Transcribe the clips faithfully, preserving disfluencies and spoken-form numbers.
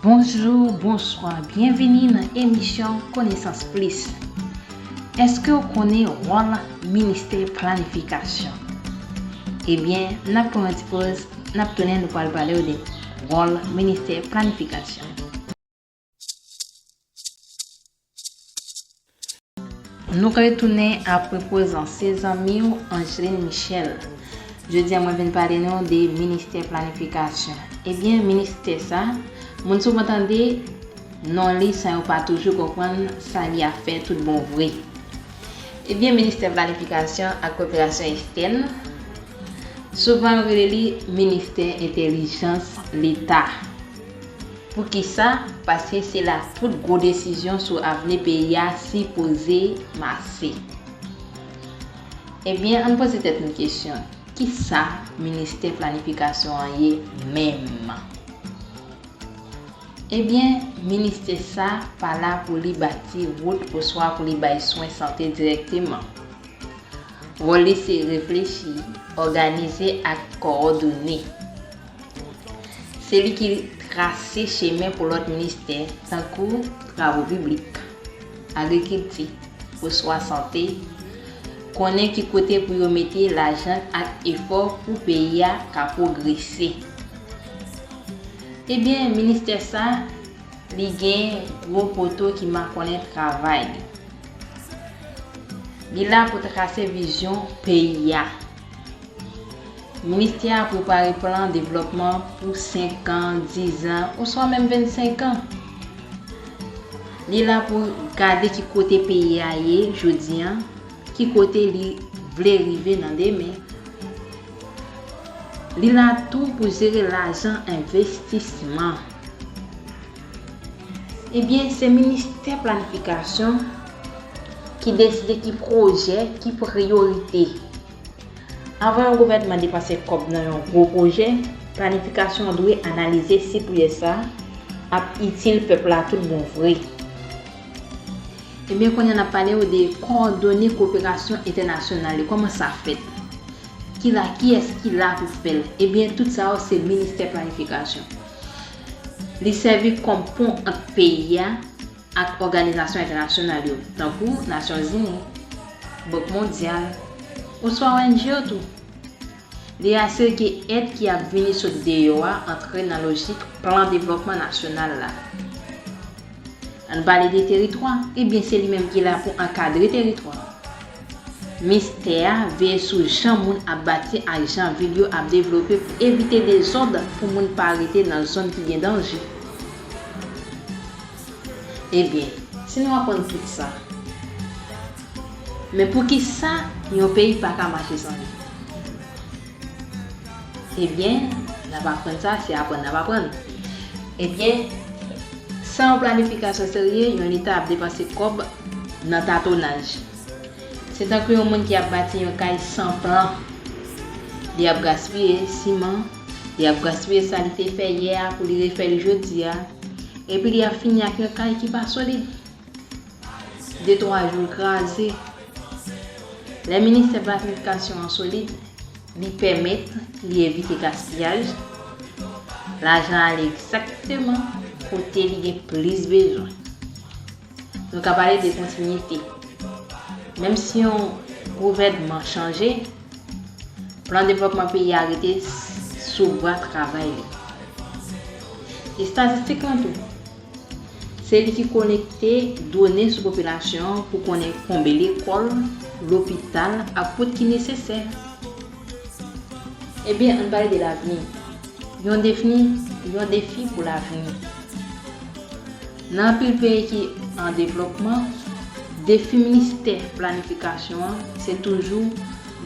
Bonjou, bonswa, byenvini nan emisyon Konesans Plis. Èske w konnen wòl ministè planifikasyon? Ebyen, n ap pran yon ti poz, n ap tounen, nou pral pale w de wòl ministè planifikasyon. Nou retounen apre poz an se zanmi w Angeline Michel. Jodi a mwen vin pale nou de ministè planifikasyon. Ebyen, ministè sa, moun souvan tande non li san yo pa toujou konprann sa li ap fè tout bon vre. Ebyen, ministè planifikasyon ak koperasyon ekstèn, souvan yo rele li ministè entèlijans Leta. Poukisa? Paske se la tout gwo desizyon sou avni peyi a sipoze mase. Ebyen, ann poze tèt nou kesyon, kisa ministè planifikasyon an ye menm? Ebyen, ministè sa pa la pou li bati wout oswa pou li bay swen sante dirèkteman. Wòl li se reflechi, òganize ak kowòdone. Se li ki trase chemen pou lòt ministè, tankou travo piblik, agrikilti, oswa sante, konnen ki kote pou yo mete lajan ak efò pou peyi a ka pwogrese. Ebyen, ministè sa, li gen gwo poto ki makonnen travay li. Li la pou trase vizyon peyi a. Ministè a prepare plan devlòpman pou senk an, diz an, oswa menm vennsenk an. Li la pou gade ki kote peyi a ye jodi a, ki kote li vle rive nan demen. Li la tou pou jere lajan envestisman. Ebyen, se ministè planifikasyon ki deside ki pwojè, ki priyorite. Avan yon gouvènman depanse kòb nan yon gwo pwojè, planifikasyon an dwe analize si pwojè sa a ap itil pèp la tout bon vre. Ebyen, kounye a n ap pale w de kowòdone koperasyon entènasyonal yo. Kòman sa fèt? Ki la, kiyès ki la pou fè l? Ebyen, tout sa yo se ministè planifikasyon. Li sèvi kòm pon ant peyi a ak òganizasyon entènasyonal yo, tankou Nasyonzini, Bank Mondyal, oswa O N G yo tou. Li asire ke èd ki ap vini sot deyò a antre nan lojik plan devlòpman nasyonal la. Ann pale de teritwa, ebyen se li menm ki la pou ankadre teritwa. Ministè a veye sou jan moun ap bati ak jan vil yo ap devlope pou evite dezòd pou moun pa rete nan zòn ki gen danje. Ebyen, si nou aprann tout sa, men poukisa yon peyi pa ka mache san li? Ebyen, n ap aprann sa, se aprann n ap aprann. Ebyen, san yon planifikasyon serye, yon Leta ap depanse kòb nan tatonaj. Se tankou yon moun ki ap bati yon kay san plan. Li ap gaspiye siman, li ap gaspiye sa li te fè yè a pou li refè l jodi a. Epi li ap fini ak yon kay ki pa solid. De twa jou l kraze. Lè ministè planifikasyon an solid, li pèmèt li evite gaspiyaj, lajan ale egzakteman kote li gen plis bezwen. Nou ka pale de kontinyite. Menm si yon gouvènman chanje, plan devlòpman peyi a rete sou bwa travay li. Estatistik lan tou, se li ki kolekte done sou popilasyon an pou konnen konbe lekòl, lopital ak wout ki nesesè. Ebyen, ann pale de lavni. Yon defi, yon defi pou lavni. Nan anpil peyi ki an devlòpman, defi ministè planifikasyon an se toujou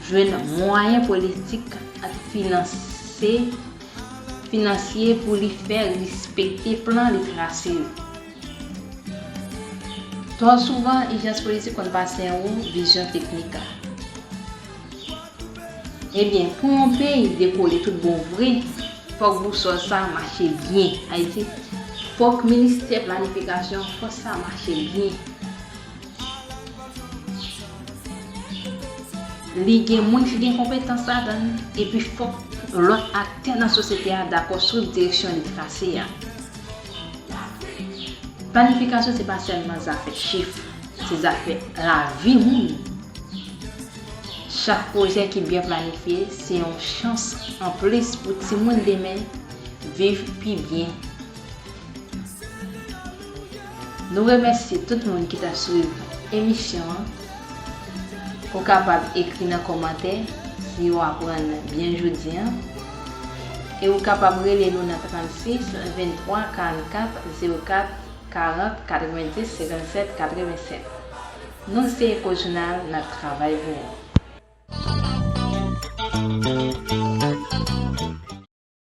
jwenn mwayen politik ak finanse, finansye pou li fè respekte plan li trase yo. Twò souvan, ijans politik konn pase anwo vizyon teknik la. Ebyen, pou yon peyi dekole tout bon vre, fòk bousòl sa a mache byen. Ayiti, fòk ministè planifikasyon, fòk sa mache byen. Li gen moun ki gen konpetans ladan l, epi fòk lòt aktè nan sosyete a dakò swiv direksyon li trase a. Planifikasyon se pa sèlman zafè chif, se zafè lavi moun. Chak pwojè ki byen planifye se yon chans anplis pou timoun demen viv pi byen. Nou remèsye tout moun ki t ap swiv emisyon an. Ou kapab ekri nan kòmantè si w aprann byen jodi a. E ou kapab rele nou nan trannsis venntwa karannkat zewo kat karant katrevenndis senkannsèt katrevennsèt. Nou se Echo Jounal, n ap travay pou ou.